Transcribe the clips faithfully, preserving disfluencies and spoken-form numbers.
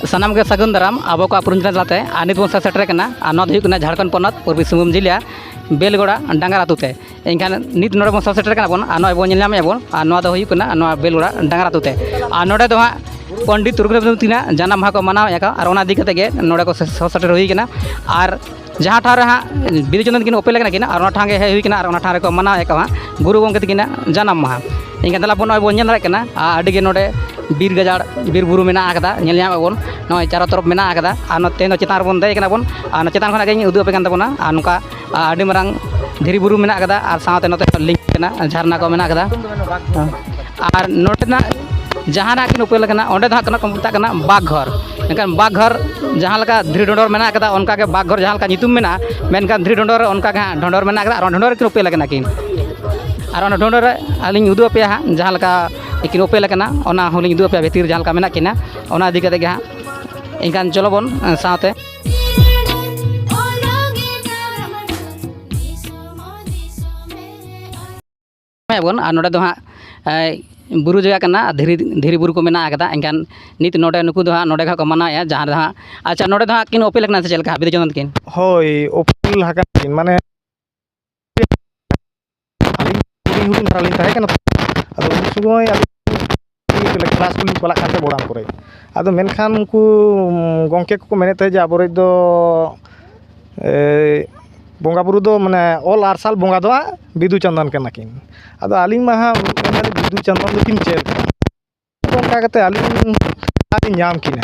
ᱥᱟᱱᱟᱢ ᱜᱮ ᱥᱟᱹᱜᱩᱱ ᱫᱟᱨᱟᱢ ᱟᱵᱚ ᱠᱚᱣᱟᱜ ᱯᱩᱨᱩᱱ ᱪᱮᱱᱮᱞ ᱛᱟᱞᱟᱛᱮ᱾ ᱟᱨ ᱱᱤᱛ ᱵᱚᱱ ᱥᱮᱴᱮᱨ ᱠᱟᱱᱟ, ᱟᱨ ᱱᱚᱣᱟ ᱫᱚ ᱦᱩᱭᱩᱜ ᱠᱟᱱᱟ ᱡᱷᱟᱲᱠᱷᱚᱸᱰ ᱯᱚᱱᱚᱛ ᱯᱩᱨᱵᱤ ᱥᱤᱝᱵᱷᱩᱢ ᱡᱤᱞᱟ ᱵᱮᱞᱜᱚᱲᱟ ᱰᱟᱝᱜᱟᱨ ᱟᱹᱛᱩ ᱛᱮ᱾ ᱮᱱᱠᱷᱟᱱ ᱱᱤᱛ ᱱᱚᱰᱮ ᱵᱚᱱ ᱥᱮᱴᱮᱨ ᱠᱟᱱᱟ ᱵᱚᱱ, ᱟᱨ ᱱᱚᱜᱼᱚᱭ ᱵᱚᱱ ᱧᱮᱞ ᱧᱟᱢᱮᱫᱼᱟ ᱵᱚᱱ, ᱟᱨ ᱱᱚᱣᱟ ᱫᱚ ᱦᱩᱭᱩᱜ ᱠᱟᱱᱟ ᱱᱚᱣᱟ ᱵᱮᱞᱜᱚᱲᱟ ᱰᱟᱝᱜᱟᱨ ᱟᱹᱛᱩ ᱛᱮ᱾ ᱟᱨ ᱱᱚᱰᱮ ᱫᱚ ᱦᱟᱸᱜ ᱯᱚᱱᱰᱤᱛ ᱨᱚᱜᱷᱩᱱᱟᱛᱷ ᱢᱩᱨᱢᱩ ᱛᱟᱹᱠᱤᱱᱟᱜ ᱡᱟᱱᱟᱢ ᱢᱟᱦᱟ ᱠᱚ ᱢᱟᱱᱟᱣᱮᱫᱼᱟ ᱠᱚ, ᱟᱨ ᱚᱱᱟ ᱤᱫᱤ ᱠᱟᱛᱮ ᱜᱮ ᱱᱚᱰᱮ ᱠᱚ ᱥᱮ-, ᱥᱚᱦᱚᱨ ᱥᱮᱴᱮᱨ ᱦᱩᱭ ᱠᱟᱱᱟ᱾ ᱟᱨ ᱡᱟᱦᱟᱸ ᱴᱷᱟᱶ ᱨᱮ ᱦᱟᱸᱜ ᱵᱤᱫᱩ ᱪᱟᱸᱫᱟᱱ ᱠᱤᱱ ᱩᱯᱮᱞ ᱟᱠᱟᱱᱟ ᱠᱤᱱ, ᱟᱨ ᱚᱱᱟ ᱴᱷᱟᱶ ᱜᱮ ᱦᱮᱡ ᱦᱩᱭ ᱠᱟᱱᱟ, ᱟᱨ ᱚᱱᱟ ᱴᱷᱟᱶ ᱨᱮᱠᱚ ᱢᱟᱱᱟᱣᱮᱫ ᱠᱚᱣᱟ ᱦᱟᱸᱜ ᱜᱩᱨᱩ ᱜᱚᱢᱠᱮ ᱛᱟᱹᱠᱤᱱᱟᱜ ᱡᱟᱱᱟᱢ ᱢᱟᱦᱟ᱾ ᱮᱱᱠᱷᱟᱱ ᱫᱮᱞᱟ ᱵᱚᱱ ᱱᱚᱜᱼᱚᱭ ᱵᱚᱱ ᱧᱮᱞ ᱫᱟᱲᱮᱭᱟᱜ ᱠᱟᱱᱟ, ᱟᱨ ᱟᱹᱰᱤ ᱜᱮ ᱱᱚᱰᱮ ᱵᱤᱨ ᱜᱟᱡᱟᱲ, ᱵᱤᱨ ᱵᱩᱨᱩ ᱢᱮᱱᱟᱜ ᱟᱠᱟᱫᱟ, ᱧᱮᱞ ᱧᱟᱢᱮᱫ ᱵᱚᱱ ᱱᱚᱜᱼᱚᱭ ᱪᱟᱨᱚ ᱛᱚᱨᱚᱯ ᱢᱮᱱᱟᱜ ᱟᱠᱟᱫᱟ᱾ ᱟᱨ ᱱᱚᱛᱮ ᱫᱚ ᱪᱮᱛᱟᱱ ᱨᱮᱵᱚᱱ ᱫᱮᱡ ᱠᱟᱱᱟ ᱵᱚᱱ, ᱟᱨ ᱚᱱᱟ ᱪᱮᱛᱟᱱ ᱠᱷᱚᱱᱟᱜ ᱜᱮ ᱤᱧ ᱩᱫᱩᱜ ᱟᱯᱮ ᱠᱟᱱ ᱛᱟᱵᱚᱱᱟ᱾ ᱟᱨ ᱱᱚᱝᱠᱟ ᱟᱹᱰᱤ ᱢᱟᱨᱟᱝ ᱫᱷᱤᱨᱤ ᱵᱩᱨᱩ ᱢᱮᱱᱟᱜ ᱟᱠᱟᱫᱟ, ᱟᱨ ᱥᱟᱶᱛᱮ ᱱᱚᱛᱮ ᱞᱤᱸᱜᱤ ᱠᱟᱱᱟ, ᱡᱷᱟᱨᱱᱟ ᱠᱚ ᱢᱮᱱᱟᱜ ᱟᱠᱟᱫᱟ᱾ ᱟᱨ ᱱᱚᱰᱮᱱᱟᱜ ᱡᱟᱦᱟᱸ ᱱᱟᱜ ᱠᱤᱱ ᱩᱯᱮᱞ ᱟᱠᱟᱱᱟ, ᱚᱸᱰᱮ ᱫᱚ ᱦᱟᱸᱜ ᱠᱟᱱᱟ ᱠᱚ ᱢᱮᱛᱟᱜ ᱠᱟᱱᱟ ᱵᱟᱜᱽ ᱜᱷᱚᱨ᱾ ᱢᱮᱱᱠᱷᱟᱱ ᱵᱟᱜᱽ ᱜᱷᱚᱨ ᱡᱟᱦᱟᱸ ᱞᱮᱠᱟ ᱫᱷᱤᱨᱤ ᱰᱚᱸᱰᱚᱨ ᱢᱮᱱᱟᱜ ᱟᱠᱟᱫᱟ, ᱚᱱᱠᱟ ᱜᱮ ᱵᱟᱜᱽ ᱜᱷᱚᱨ ᱡᱟᱦᱟᱸ ᱞᱮᱠᱟ ᱧᱩᱛᱩᱢ ᱢᱮᱱᱟᱜᱼᱟ, ᱢᱮᱱᱠᱷᱟᱱ ᱫᱷᱤᱨᱤ ᱰᱚᱸᱰᱚᱨ ᱨᱮ ᱚᱱᱠᱟ ᱜᱮ ᱦᱟᱸᱜ ᱰᱚᱸᱰᱚᱨ ᱢᱮᱱᱟᱜ ᱟᱠᱟᱫᱟ, ᱟᱨ ᱚᱱᱟ ᱰᱚᱸᱰᱚᱨ ᱨᱮᱠᱤᱱ ᱩᱯᱮᱞ ᱟᱠᱟᱱᱟ ᱠᱤᱱ᱾ ᱟᱨ ᱚᱱᱟ ᱰᱚᱸᱰᱚᱨ ᱨᱮ ᱟᱹᱞᱤᱧ ᱩᱫᱩᱜ ᱟᱯᱮᱭᱟ ᱦᱟᱸᱜ, ᱡᱟᱦᱟᱸ ᱞᱮᱠᱟ ᱠᱤᱱ ᱩᱯᱮᱞ ᱟᱠᱟᱱᱟ, ᱚᱱᱟ ᱦᱚᱸᱞᱤᱧ ᱩᱫᱩᱜ ᱟᱯᱮᱭᱟ ᱵᱷᱤᱛᱤᱨ ᱡᱟᱦᱟᱸ ᱞᱮᱠᱟ ᱢᱮᱱᱟᱜ ᱠᱤᱱᱟ, ᱚᱱᱟ ᱤᱫᱤ ᱠᱟᱛᱮ ᱜᱮ ᱦᱟᱸᱜ᱾ ᱮᱱᱠᱷᱟᱱ ᱪᱚᱞᱚ ᱵᱚᱱ, ᱮᱸ, ᱥᱟᱶᱛᱮ᱾ ᱵᱚᱱ, ᱟᱨ ᱱᱚᱰᱮ ᱫᱚ ᱦᱟᱸᱜ, ᱮᱸ, ᱵᱩᱨᱩ ᱡᱟᱭᱜᱟ ᱠᱟᱱᱟ, ᱫᱷᱤᱨᱤ, ᱫᱷᱤᱨᱤ ᱵᱩᱨᱩ ᱠᱚ ᱢᱮᱱᱟᱜ ᱟᱠᱟᱫᱟ᱾ ᱮᱱᱠᱷᱟᱱ ᱱᱤᱛ ᱱᱚᱰᱮ ᱱᱩᱠᱩ ᱫᱚ ᱦᱟᱸᱜ ᱱᱚᱰᱮ ᱜᱮ ᱦᱟᱸᱜ ᱠᱚ ᱢᱟᱱᱟᱣᱮᱫᱼᱟ, ᱡᱟᱦᱟᱸ ᱨᱮ ᱦᱟᱸᱜ, ᱟᱪᱪᱷᱟ, ᱱᱚᱰᱮ ᱫᱚ ᱦᱟᱸᱜ ᱠᱤᱱ ᱩᱯᱮᱞ ᱟᱠᱟᱱᱟ ᱥᱮ ᱪᱮᱫ ᱞᱮᱠᱟ ᱵᱤᱫᱩ ᱪᱟᱸᱫᱟᱱ ᱛᱟᱹᱠᱤᱱ? ᱦᱳᱭ, ᱩᱯᱮᱞ ᱟᱠᱟᱱᱟ ᱠᱤᱱ, ᱢᱟᱱᱮ ᱟᱹᱞᱤᱧ ᱦᱩᱰᱤᱧ ᱦᱩᱰᱤᱧ ᱫᱷᱟᱨᱟ ᱞᱤᱧ ᱛᱟᱦᱮᱸ ᱠᱟᱱᱟ ᱛᱚ᱾ ᱟᱫᱚ ᱩᱱ ᱥᱚᱢᱚᱭ ᱟᱹᱞᱤᱧ ᱠᱞᱟᱥ ᱠᱚᱞᱤᱧ ᱪᱟᱞᱟᱜ ᱠᱟᱱ ᱛᱟᱦᱮᱸ ᱵᱚᱲᱟᱢ ᱠᱚᱨᱮ᱾ ᱟᱫᱚ ᱢᱮᱱᱠᱷᱟᱱ ᱩᱱᱠᱩ, ᱩᱢ, ᱜᱚᱢᱠᱮ ᱠᱚᱠᱚ ᱢᱮᱱᱮᱫ ᱛᱟᱦᱮᱸᱫ ᱡᱮ ᱟᱵᱚᱨᱮᱱ ᱫᱚ, ᱮᱭ, ᱵᱚᱸᱜᱟ ᱵᱩᱨᱩ ᱫᱚ ᱢᱟᱱᱮ ᱚᱞ ᱟᱨᱥᱟᱞ ᱵᱚᱸᱜᱟ ᱫᱚ ᱦᱟᱸᱜ ᱵᱤᱫᱩ ᱪᱟᱸᱫᱟᱱ ᱠᱟᱱᱟ ᱠᱤᱱ᱾ ᱟᱫᱚ ᱟᱹᱞᱤᱧ ᱢᱟ ᱦᱟᱸᱜ ᱢᱮᱱᱫᱟᱞᱤᱧ ᱵᱤᱫᱩ ᱪᱟᱸᱫᱟᱱ ᱫᱚᱠᱤᱱ ᱪᱮᱫ ᱠᱟᱱᱟ? ᱟᱫᱚ ᱚᱱᱠᱟ ᱠᱟᱛᱮ ᱟᱹᱞᱤᱧ ᱞᱤᱧ ᱧᱟᱢ ᱠᱤᱱᱟ᱾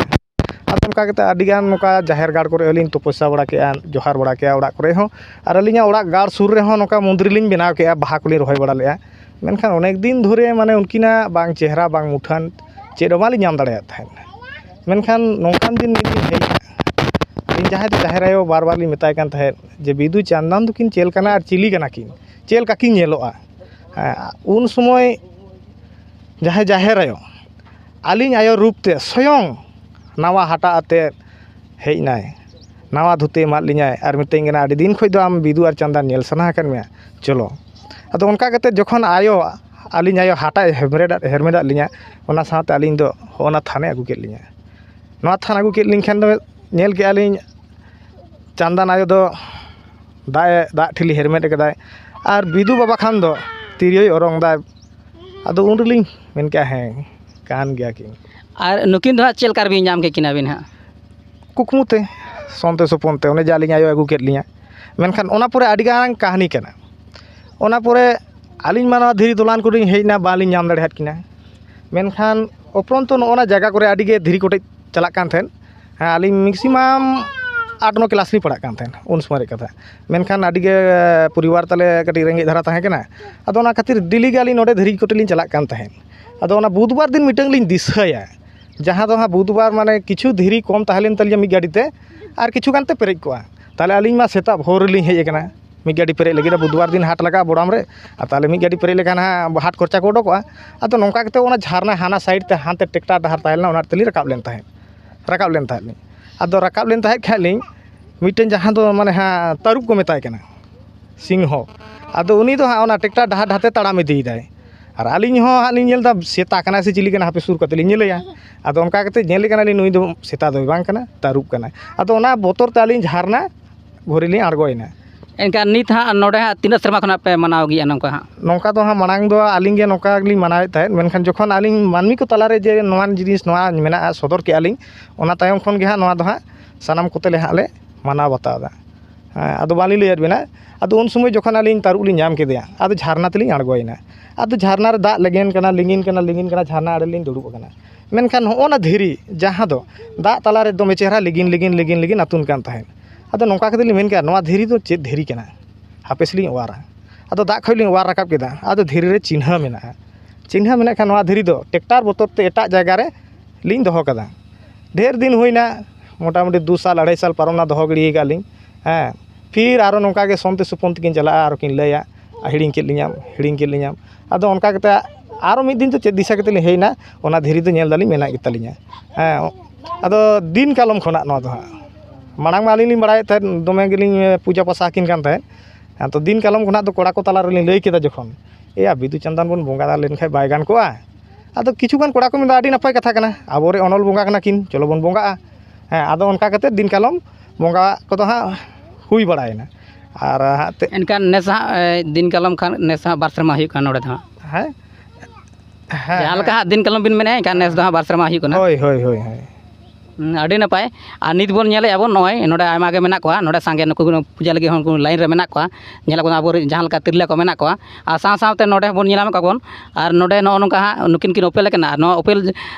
ᱟᱫᱚ ᱚᱱᱠᱟ ᱠᱟᱛᱮ ᱟᱹᱰᱤ ᱜᱟᱱ ᱱᱚᱝᱠᱟ ᱡᱟᱦᱮᱨ ᱜᱟᱲ ᱠᱚᱨᱮ ᱦᱚᱸᱞᱤᱧ ᱛᱚᱯᱚᱥᱭᱟ ᱵᱟᱲᱟ ᱠᱮᱜᱼᱟ, ᱡᱚᱦᱟᱨ ᱵᱟᱲᱟ ᱠᱮᱜᱼᱟ ᱚᱲᱟᱜ ᱠᱚᱨᱮ ᱦᱚᱸ᱾ ᱟᱨ ᱟᱹᱞᱤᱧᱟᱜ ᱚᱲᱟᱜ ᱜᱟᱲ ᱥᱩᱨ ᱨᱮᱦᱚᱸ ᱱᱚᱝᱠᱟ ᱢᱚᱱᱫᱤᱨ ᱞᱤᱧ ᱵᱮᱱᱟᱣ ᱠᱮᱜᱼᱟ, ᱵᱟᱦᱟ ᱠᱚᱞᱤᱧ ᱨᱚᱦᱚᱭ ᱵᱟᱲᱟ ᱞᱮᱜᱼᱟ᱾ ᱢᱮᱱᱠᱷᱟᱱ ᱚᱱᱮᱠ ᱫᱤᱱ ᱫᱷᱚᱨᱮ ᱢᱟᱱᱮ ᱩᱱᱠᱤᱱᱟᱜ ᱵᱟᱝ ᱪᱮᱦᱨᱟ, ᱵᱟᱝ ᱢᱩᱴᱷᱟᱹᱱ, ᱪᱮᱫ ᱦᱚᱸ ᱵᱟᱝᱞᱤᱧ ᱧᱟᱢ ᱫᱟᱲᱮᱭᱟᱜ ᱛᱟᱦᱮᱸᱫ᱾ ᱢᱮᱱᱠᱷᱟᱱ ᱱᱚᱝᱠᱟᱱ ᱫᱤᱱ ᱢᱤᱫ ᱫᱤᱱ ᱦᱮᱡ ᱮᱱᱟ᱾ ᱟᱹᱞᱤᱧ ᱡᱟᱦᱟᱸᱭ ᱫᱚ ᱡᱟᱦᱮᱨ ᱟᱭᱳ ᱵᱟᱨ ᱵᱟᱨ ᱞᱤᱧ ᱢᱮᱛᱟᱭ ᱠᱟᱱ ᱛᱟᱦᱮᱸᱫ ᱡᱮ, "ᱵᱤᱫᱩ ᱪᱟᱸᱫᱟᱱ ᱫᱚᱠᱤᱱ ᱪᱮᱫ ᱞᱮᱠᱟᱱᱟ ᱟᱨ ᱪᱤᱞᱤ ᱠᱟᱱᱟ ᱠᱤᱱ? ᱪᱮᱫ ᱞᱮᱠᱟ ᱠᱤᱱ ᱧᱮᱞᱚᱜᱼᱟ?" ᱦᱮᱸ, ᱩᱱ ᱥᱚᱢᱚᱭ ᱡᱟᱦᱟᱸᱭ ᱡᱟᱦᱮᱨ ᱟᱭᱳ, ᱟᱹᱞᱤᱧ ᱟᱭᱳ ᱨᱩᱯ ᱛᱮ ᱥᱚᱭᱚᱝ ᱱᱟᱣᱟ ᱦᱟᱴᱟᱜ ᱟᱛᱮᱫ ᱦᱮᱡ ᱮᱱᱟᱭ, ᱱᱟᱣᱟ ᱫᱷᱩᱛᱤ ᱮᱢᱟᱫ ᱞᱤᱧᱟᱭ ᱟᱨ ᱢᱤᱛᱟᱹᱧ ᱠᱟᱱᱟ, "ᱟᱹᱰᱤ ᱫᱤᱱ ᱠᱷᱚᱱ ᱫᱚ ᱟᱢ ᱵᱤᱫᱩ ᱟᱨ ᱪᱟᱸᱫᱟᱱ ᱧᱮᱞ ᱥᱟᱱᱟ ᱟᱠᱟᱫ ᱢᱮᱭᱟ, ᱪᱚᱞᱚ᱾" ᱟᱫᱚ ᱚᱱᱠᱟ ᱠᱟᱛᱮᱫ ᱡᱚᱠᱷᱚᱱ ᱟᱭᱳ, ᱟᱹᱞᱤᱧ ᱟᱭᱳ ᱦᱟᱴᱟᱜ ᱮ ᱦᱮᱨᱢᱮᱫ, ᱦᱮᱨᱢᱮᱫᱟᱫ ᱞᱤᱧᱟ, ᱚᱱᱟ ᱥᱟᱶᱛᱮ ᱟᱹᱞᱤᱧ ᱫᱚ ᱦᱚᱸᱜᱼᱚ ᱱᱟ ᱛᱷᱟᱱᱮ ᱟᱹᱜᱩ ᱠᱮᱫ ᱞᱤᱧᱟ᱾ ᱱᱚᱣᱟ ᱛᱷᱟᱱ ᱟᱹᱜᱩ ᱠᱮᱫ ᱞᱤᱧ ᱠᱷᱟᱱ ᱫᱚ ᱧᱮᱞ ᱠᱮᱜᱼᱟ ᱞᱤᱧ ᱪᱟᱸᱫᱟᱱ ᱟᱭᱳ ᱫᱚ ᱫᱟᱜ ᱮ, ᱫᱟᱜ ᱴᱷᱤᱞᱤ ᱦᱮᱨᱢᱮᱫ ᱟᱠᱟᱫᱟᱭ, ᱟᱨ ᱵᱤᱫᱩ ᱵᱟᱵᱟ ᱠᱷᱟᱱ ᱫᱚ ᱛᱤᱨᱭᱳᱭ ᱚᱨᱚᱝ ᱫᱟᱭ᱾ ᱟᱫᱚ ᱩᱱ ᱨᱮᱞᱤᱧ ᱢᱮᱱ ᱠᱮᱜᱼᱟ, "ᱦᱮᱸ, ᱠᱟᱱ ᱜᱮᱭᱟ ᱠᱤᱱ᱾" ᱟᱨ ᱱᱩᱠᱤᱱ ᱫᱚ ᱦᱟᱸᱜ ᱪᱮᱫ ᱞᱮᱠᱟ ᱨᱮᱵᱤᱱ ᱧᱟᱢ ᱠᱮᱫ ᱠᱤᱱᱟ ᱵᱤᱱ ᱦᱟᱸᱜ? ᱠᱩᱠᱢᱩ ᱛᱮ, ᱥᱚᱱᱛᱮ ᱥᱚᱯᱚᱱ ᱛᱮ, ᱚᱱᱮ ᱡᱮ ᱟᱹᱞᱤᱧ ᱟᱭᱳ ᱟᱹᱜᱩ ᱠᱮᱫ ᱞᱤᱧᱟ᱾ ᱢᱮᱱᱠᱷᱟᱱ ᱚᱱᱟ ᱯᱚᱨᱮ ᱟᱹᱰᱤ ᱜᱟᱱ ᱠᱟᱹᱦᱱᱤ ᱠᱟᱱᱟ᱾ ᱚᱱᱟ ᱯᱚᱨᱮ ᱟᱹᱞᱤᱧ ᱢᱟ ᱱᱚᱣᱟ ᱫᱷᱤᱨᱤ ᱫᱚᱞᱟᱱ ᱠᱚᱨᱮᱧ ᱦᱮᱡ ᱮᱱᱟ, ᱵᱟᱹᱞᱤᱧ ᱧᱟᱢ ᱫᱟᱲᱮᱭᱟᱫ ᱠᱤᱱᱟ᱾ ᱢᱮᱱᱠᱷᱟᱱ ᱩᱯᱨᱚᱱᱛᱚ ᱱᱚᱜᱼᱚ ᱱᱟ ᱡᱟᱭᱜᱟ ᱠᱚᱨᱮ ᱟᱹᱰᱤ ᱜᱮ ᱫᱷᱤᱨᱤ ᱠᱚᱴᱮᱡ ᱪᱟᱞᱟᱜ ᱠᱟᱱ ᱛᱟᱦᱮᱸᱫ᱾ ᱦᱮᱸ, ᱟᱹᱞᱤᱧ maximum ᱟᱴ ᱱᱚ class ᱞᱤᱧ ᱯᱟᱲᱦᱟᱜ ᱠᱟᱱ ᱛᱟᱦᱮᱸᱫ ᱩᱱ ᱥᱚᱢᱚᱭ ᱨᱮᱭᱟᱜ ᱠᱟᱛᱷᱟ᱾ ᱢᱮᱱᱠᱷᱟᱱ ᱟᱹᱰᱤ ᱜᱮ ᱯᱚᱨᱤᱵᱟᱨ ᱛᱟᱞᱮ ᱠᱟᱹᱴᱤᱡ ᱨᱮᱸᱜᱮᱡ ᱫᱷᱟᱨᱟ ᱛᱟᱦᱮᱸ ᱠᱟᱱᱟ᱾ ᱟᱫᱚ ᱚᱱᱟ ᱠᱷᱟᱹᱛᱤᱨ daily ᱜᱮ ᱟᱹᱞᱤᱧ ᱱᱚᱰᱮ ᱫᱷᱤᱨᱤ ᱠᱚᱴᱮᱡ ᱞᱤᱧ ᱪᱟᱞᱟᱜ ᱠᱟᱱ ᱛᱟᱦᱮᱸᱫ᱾ ᱟᱫᱚ ᱚᱱᱟ ᱵᱩᱫᱷᱵᱟᱨ ᱫᱤᱱ ᱢᱤᱫᱴᱟᱝ ᱞᱤᱧ ᱫᱤᱥᱟᱹᱭᱟ, ᱡᱟᱦᱟᱸ ᱫᱚ ᱦᱟᱸᱜ ᱵᱩᱫᱷᱵᱟᱨ, ᱢᱟᱱᱮ, ᱠᱤᱪᱷᱩ ᱫᱷᱤᱨᱤ ᱠᱚᱢ ᱛᱟᱦᱮᱸ ᱞᱮᱱ ᱛᱟᱹᱞᱤᱧᱟ ᱢᱤᱫ ᱜᱟᱹᱰᱤ ᱛᱮ, ᱟᱨ ᱠᱤᱪᱷᱩ ᱜᱟᱱ ᱛᱮ ᱯᱮᱨᱮᱡ ᱠᱚᱜᱼᱟ᱾ ᱛᱟᱦᱚᱞᱮ ᱟᱹᱞᱤᱧ ᱢᱟ ᱥᱮᱛᱟᱜ ᱵᱷᱳᱨ ᱨᱮᱞᱤᱧ ᱦᱮᱡ ᱟᱠᱟᱱᱟ ᱢᱤᱫ ᱜᱟᱹᱰᱤ ᱯᱮᱨᱮᱡ ᱞᱟᱹᱜᱤᱫ᱾ ᱵᱩᱫᱷᱵᱟᱨ ᱫᱤᱱ ᱦᱟᱴ ᱞᱟᱜᱟᱜᱼᱟ ᱵᱚᱰᱟᱢ ᱨᱮ, ᱟᱨ ᱛᱟᱦᱚᱞᱮ ᱢᱤᱫ ᱜᱟᱹᱰᱤ ᱯᱮᱨᱮᱡ ᱞᱮᱠᱷᱟᱱ ᱦᱟᱸᱜ ᱦᱟᱴ ᱠᱷᱚᱨᱪᱟ ᱠᱚ ᱩᱰᱩᱠᱚᱜᱼᱟ᱾ ᱟᱫᱚ ᱱᱚᱝᱠᱟ ᱠᱟᱛᱮ ᱚᱱᱟ ᱡᱷᱟᱨᱱᱟ ᱦᱟᱱᱟ side ᱛᱮ, ᱦᱟᱱᱛᱮ tractor ᱰᱟᱦᱟᱨ ᱛᱟᱦᱮᱸ ᱞᱮᱱᱟ, ᱚᱱᱟ ᱛᱮᱞᱤᱧ ᱨᱟᱠᱟᱵ ᱞᱮᱱ ᱛᱟᱦᱮᱸᱫ, ᱨᱟᱠᱟᱵ ᱞᱮᱱ ᱛᱟᱦᱮᱸᱫ ᱞᱤᱧ᱾ ᱟᱫᱚ ᱨᱟᱠᱟᱵ ᱞᱮᱱ ᱛᱟᱦᱮᱸᱫ ᱠᱷᱟᱡ ᱞᱤᱧ, ᱢᱤᱫᱴᱮᱱ ᱡᱟᱦᱟᱸ ᱫᱚ, ᱢᱟᱱᱮ, ᱦᱟᱸᱜ ᱛᱟᱹᱨᱩᱵ ᱠᱚ ᱢᱮᱛᱟᱭ ᱠᱟᱱᱟ, ᱥᱤᱝᱦᱚ, ᱟᱫᱚ ᱩᱱᱤ ᱫᱚ ᱦᱟᱸᱜ ᱚᱱᱟ tractor ᱰᱟᱦᱟᱨ ᱰᱟᱦᱟᱨ ᱛᱮ ᱛᱟᱲᱟᱢ ᱤᱫᱤᱭᱮᱫᱟᱭ᱾ ᱟᱨ ᱟᱹᱞᱤᱧ ᱦᱚᱸ ᱦᱟᱸᱜ ᱞᱤᱧ ᱧᱮᱞ ᱮᱫᱟ, ᱥᱮᱛᱟ ᱠᱟᱱᱟᱭ ᱥᱮ ᱪᱤᱞᱤ ᱠᱟᱱᱟ, ᱦᱟᱯᱮ ᱥᱩᱨ ᱠᱟᱛᱮ ᱞᱤᱧ ᱧᱮᱞᱮᱭᱟ᱾ ᱟᱫᱚ ᱚᱱᱠᱟ ᱠᱟᱛᱮ ᱧᱮᱞᱮ ᱠᱟᱱᱟᱞᱤᱧ, ᱱᱩᱭ ᱫᱚ ᱥᱮᱛᱟ ᱫᱚᱭ ᱵᱟᱝ ᱠᱟᱱᱟ, ᱛᱟᱹᱨᱩᱵ ᱠᱟᱱᱟᱭ᱾ ᱟᱫᱚ ᱚᱱᱟ ᱵᱚᱛᱚᱨ ᱛᱮ ᱟᱹᱞᱤᱧ ᱡᱷᱟᱨᱱᱟ ᱵᱷᱳᱨ ᱨᱮᱞᱤᱧ ᱟᱬᱜᱚᱭᱮᱱᱟ᱾ ᱮᱱᱠᱷᱟᱱ ᱱᱤᱛ ᱦᱟᱸᱜ ᱱᱚᱰᱮ ᱦᱟᱸᱜ ᱛᱤᱱᱟᱹᱜ ᱥᱮᱨᱢᱟ ᱠᱷᱚᱱᱟᱜ ᱯᱮ ᱢᱟᱱᱟᱣ ᱜᱮᱭᱟ ᱱᱚᱝᱠᱟ ᱦᱟᱸᱜ? ᱱᱚᱝᱠᱟ ᱫᱚ ᱦᱟᱸᱜ ᱢᱟᱲᱟᱝ ᱫᱚ ᱟᱹᱞᱤᱧ ᱜᱮ ᱱᱚᱝᱠᱟ ᱜᱮᱞᱤᱧ ᱢᱟᱱᱟᱣᱮᱫ ᱛᱟᱦᱮᱸᱫ, ᱢᱮᱱᱠᱷᱟᱱ ᱡᱚᱠᱷᱚᱱ ᱟᱹᱞᱤᱧ ᱢᱟᱹᱱᱢᱤ ᱠᱚ ᱛᱟᱞᱟᱨᱮ ᱡᱮ ᱱᱚᱣᱟ ᱡᱤᱱᱤᱥ, ᱱᱚᱣᱟ ᱢᱮᱱᱟᱜᱼᱟ, ᱥᱚᱫᱚᱨ ᱠᱮᱜᱼᱟ ᱞᱤᱧ, ᱚᱱᱟ ᱛᱟᱭᱚᱢ ᱠᱷᱚᱱ ᱜᱮ ᱦᱟᱸᱜ ᱱᱚᱣᱟ ᱫᱚ ᱦᱟᱸᱜ ᱥᱟᱱᱟᱢ ᱠᱚᱛᱮ ᱞᱮ ᱦᱟᱸᱜ ᱞᱮ ᱢᱟᱱᱟᱣ ᱵᱟᱛᱟᱣ ᱮᱫᱟ᱾ ᱦᱮᱸ, ᱟᱫᱚ ᱵᱟᱹᱞᱤᱧ ᱞᱟᱹᱭᱟᱫ ᱵᱮᱱᱟ᱾ ᱟᱫᱚ ᱩᱱ ᱥᱚᱢᱚᱭ ᱡᱚᱠᱷᱚᱱ ᱟᱹᱞᱤᱧ ᱛᱟᱹᱨᱩᱵ ᱞᱤᱧ ᱧᱟᱢ ᱠᱮᱫᱮᱭᱟ, ᱟᱫᱚ ᱡᱷᱟᱨᱱᱟ ᱛᱮᱞᱤᱧ ᱟᱬᱜᱚᱭᱮᱱᱟ᱾ ᱟᱫᱚ ᱡᱷᱟᱨᱱᱟ ᱨᱮ ᱫᱟᱜ ᱞᱮᱜᱮᱱ ᱠᱟᱱᱟ, ᱞᱤᱸᱜᱤᱱ ᱠᱟᱱᱟ, ᱞᱤᱸᱜᱤᱱ ᱠᱟᱱᱟ, ᱡᱷᱟᱨᱱᱟ ᱟᱲᱮ ᱞᱤᱧ ᱫᱩᱲᱩᱵ ᱟᱠᱟᱱᱟ᱾ ᱢᱮᱱᱠᱷᱟᱱ ᱦᱚᱸᱜᱼᱚ ᱱᱟ ᱫᱷᱤᱨᱤ, ᱡᱟᱦᱟᱸ ᱫᱚ ᱫᱟᱜ ᱛᱟᱞᱟᱨᱮ ᱫᱚᱢᱮ ᱪᱮᱦᱨᱟ ᱞᱤᱸᱜᱤᱱ, ᱞᱤᱸᱜᱤᱱ, ᱞᱤᱸᱜᱤᱱ, ᱞᱤᱸᱜᱤᱱ ᱟᱹᱛᱩᱱ ᱠᱟᱱ ᱛᱟᱦᱮᱸᱫ᱾ ᱟᱫᱚ ᱱᱚᱝᱠᱟ ᱠᱟᱛᱮ ᱞᱤᱧ ᱢᱮᱱ ᱠᱮᱜᱼᱟ, "ᱱᱚᱣᱟ ᱫᱷᱤᱨᱤ ᱫᱚ ᱪᱮᱫ ᱫᱷᱤᱨᱤ ᱠᱟᱱᱟ? ᱦᱟᱯᱮ ᱥᱮᱞᱤᱧ ᱚᱣᱟᱨᱟ᱾" ᱟᱫᱚ ᱫᱟᱜ ᱠᱷᱚᱡ ᱞᱤᱧ ᱚᱣᱟᱨ ᱨᱟᱠᱟᱵ ᱠᱮᱫᱟ᱾ ᱟᱫᱚ ᱫᱷᱤᱨᱤ ᱨᱮ ᱪᱤᱱᱦᱟᱹ ᱢᱮᱱᱟᱜᱼᱟ᱾ ᱪᱤᱱᱦᱟᱹ ᱢᱮᱱᱟᱜ ᱠᱷᱟᱱ ᱱᱚᱣᱟ ᱫᱷᱤᱨᱤ ᱫᱚ tractor ᱵᱚᱛᱚᱨ ᱛᱮ ᱮᱴᱟᱜ ᱡᱟᱭᱜᱟ ᱨᱮ ᱞᱤᱧ ᱫᱚᱦᱚ ᱠᱟᱫᱟ᱾ ᱰᱷᱮᱨ ᱫᱤᱱ ᱦᱩᱭᱱᱟ, ᱢᱚᱴᱟᱢᱩᱴᱤ ᱫᱩ ᱥᱟᱞ, ᱟᱲᱟᱭ ᱥᱟᱞ ᱯᱟᱨᱚᱢᱱᱟ, ᱫᱚᱦᱚ ᱜᱤᱰᱤ ᱟᱠᱟᱫ ᱞᱤᱧ᱾ ᱦᱮᱸ, ᱯᱷᱤᱨ ᱟᱨᱚ ᱱᱚᱝᱠᱟ ᱜᱮ ᱥᱚᱱᱛᱮ ᱥᱚᱯᱚᱱ ᱛᱟᱹᱠᱤᱱ ᱪᱟᱞᱟᱜᱼᱟ, ᱟᱨᱚ ᱠᱤᱱ ᱞᱟᱹᱭᱟ, "ᱦᱤᱲᱤᱧ ᱠᱮᱫ ᱞᱤᱧᱟᱢ, ᱦᱤᱲᱤᱧ ᱠᱮᱫ ᱞᱤᱧᱟᱢ᱾" ᱟᱫᱚ ᱚᱱᱠᱟ ᱠᱟᱛᱮ ᱟᱨᱚ ᱢᱤᱫ ᱫᱤᱱ ᱫᱚ ᱪᱮᱫ ᱫᱤᱥᱟᱹ ᱠᱟᱛᱮ ᱞᱤᱧ ᱦᱮᱡ ᱮᱱᱟ, ᱚᱱᱟ ᱫᱷᱤᱨᱤ ᱫᱚ ᱧᱮᱞ ᱫᱟᱞᱤᱧ ᱢᱮᱱᱟᱜ ᱜᱮᱛᱟᱞᱤᱧᱟ᱾ ᱦᱮᱸ, ᱟᱫᱚ ᱫᱤᱱ ᱠᱟᱞᱚᱢ ᱠᱷᱚᱱᱟᱜ ᱱᱚᱣᱟ ᱫᱚ ᱦᱟᱸᱜ, ᱢᱟᱲᱟᱝ ᱢᱟ ᱟᱹᱞᱤᱧ ᱞᱤᱧ ᱵᱟᱲᱟᱭᱮᱫ ᱛᱟᱦᱮᱸᱫ, ᱫᱚᱢᱮ ᱜᱮᱞᱤᱧ ᱯᱩᱡᱟᱹ ᱯᱟᱥᱟ ᱟᱹᱠᱤᱱ ᱠᱟᱱ ᱛᱟᱦᱮᱸᱫ᱾ ᱦᱮᱸ, ᱛᱚ ᱫᱤᱱ ᱠᱟᱞᱚᱢ ᱠᱷᱚᱱᱟᱜ ᱫᱚ ᱠᱚᱲᱟ ᱠᱚ ᱛᱟᱞᱟ ᱨᱮᱞᱤᱧ ᱞᱟᱹᱭ ᱠᱮᱫᱟ ᱡᱚᱠᱷᱚᱱ, "ᱮᱭᱟ, ᱵᱤᱫᱩ ᱪᱟᱸᱫᱟᱱ ᱵᱚᱱ ᱵᱚᱸᱜᱟ ᱞᱮᱱᱠᱷᱟᱱ ᱵᱟᱭ ᱜᱟᱱ ᱠᱚᱜᱼᱟ?" ᱟᱫᱚ ᱠᱤᱪᱷᱩ ᱜᱟᱱ ᱠᱚᱲᱟ ᱠᱚ ᱢᱮᱱᱫᱟ, "ᱟᱹᱰᱤ ᱱᱟᱯᱟᱭ ᱠᱟᱛᱷᱟ ᱠᱟᱱᱟ, ᱟᱵᱚᱨᱮᱱ ᱚᱱᱚᱞ ᱵᱚᱸᱜᱟ ᱠᱟᱱᱟ ᱠᱤᱱ, ᱪᱚᱞᱚ ᱵᱚᱱ ᱵᱚᱸᱜᱟᱜᱼᱟ᱾" ᱦᱮᱸ, ᱟᱫᱚ ᱚᱱᱠᱟ ᱠᱟᱛᱮᱫ ᱫᱤᱱ ᱠᱟᱞᱚᱢ ᱵᱚᱸᱜᱟ ᱠᱚᱫᱚ ᱦᱟᱸᱜ ᱦᱩᱭ ᱵᱟᱲᱟᱭᱮᱱᱟ᱾ ᱟᱨ ᱦᱟᱸᱜ ᱛᱮ- ᱮᱱᱠᱷᱟᱱ ᱱᱮᱥ ᱦᱟᱸᱜ, ᱮ, ᱫᱤᱱ ᱠᱟᱞᱚᱢ ᱠᱷᱟᱱ ᱱᱮᱥ ᱦᱟᱸᱜ ᱵᱟᱨ ᱥᱮᱨᱢᱟ ᱦᱩᱭᱩᱜ ᱠᱟᱱᱟ ᱱᱚᱰᱮ ᱫᱚ ᱦᱟᱸᱜ᱾ ᱦᱮᱸ? ᱦᱮᱸ, ᱡᱟᱦᱟᱸ ᱞᱮᱠᱟ ᱦᱮᱸ᱾ ᱦᱟᱸᱜ ᱫᱤᱱ ᱠᱟᱞᱚᱢ ᱵᱤᱱ ᱢᱮᱱᱮᱫᱼᱟ, ᱮᱱᱠᱷᱟᱱ ᱱᱮᱥ ᱫᱚ ᱦᱟᱸᱜ ᱵᱟᱨ ᱥᱮᱨᱢᱟ ᱦᱩᱭᱩᱜ ᱠᱟᱱᱟ᱾ ᱦᱳᱭ, ᱦᱳᱭ, ᱦᱳᱭ, ᱦᱳᱭ᱾ ᱦᱩᱸ, ᱟᱹᱰᱤ ᱱᱟᱯᱟᱭ᱾ ᱟᱨ ᱱᱤᱛ ᱵᱚᱱ ᱧᱮᱞᱮᱫᱼᱟ ᱵᱚᱱ, ᱱᱚᱜᱼᱚᱭ ᱱᱚᱰᱮ ᱟᱭᱢᱟ ᱜᱮ ᱢᱮᱱᱟᱜ ᱠᱚᱣᱟ, ᱱᱚᱰᱮ ᱥᱟᱸᱜᱮ ᱱᱩᱠᱩ ᱯᱩᱡᱟᱹ ᱞᱟᱹᱜᱤᱫ ᱦᱚᱸ ᱩᱱᱠᱩ line ᱨᱮ ᱢᱮᱱᱟᱜ ᱠᱚᱣᱟ᱾ ᱧᱮᱞᱚᱜ ᱠᱟᱱᱟ ᱟᱵᱚᱨᱮᱱ ᱡᱟᱦᱟᱸ ᱞᱮᱠᱟ ᱛᱤᱨᱞᱟᱹ ᱠᱚ ᱢᱮᱱᱟᱜ ᱠᱚᱣᱟ, ᱟᱨ ᱥᱟᱶ ᱥᱟᱶᱛᱮ ᱱᱚᱰᱮ ᱦᱚᱸᱵᱚᱱ ᱧᱮᱞ ᱧᱟᱢᱮᱫ ᱠᱚᱣᱟ ᱵᱚᱱ, ᱟᱨ ᱱᱚᱰᱮ ᱱᱚᱜᱼᱚ ᱱᱚᱝᱠᱟ ᱦᱟᱸᱜ ᱱᱩᱠᱤᱱ ᱠᱤᱱ ᱚᱯᱮᱞ ᱟᱠᱟᱱᱟ, ᱟᱨ ᱱᱚᱣᱟ ᱚᱯᱮᱞ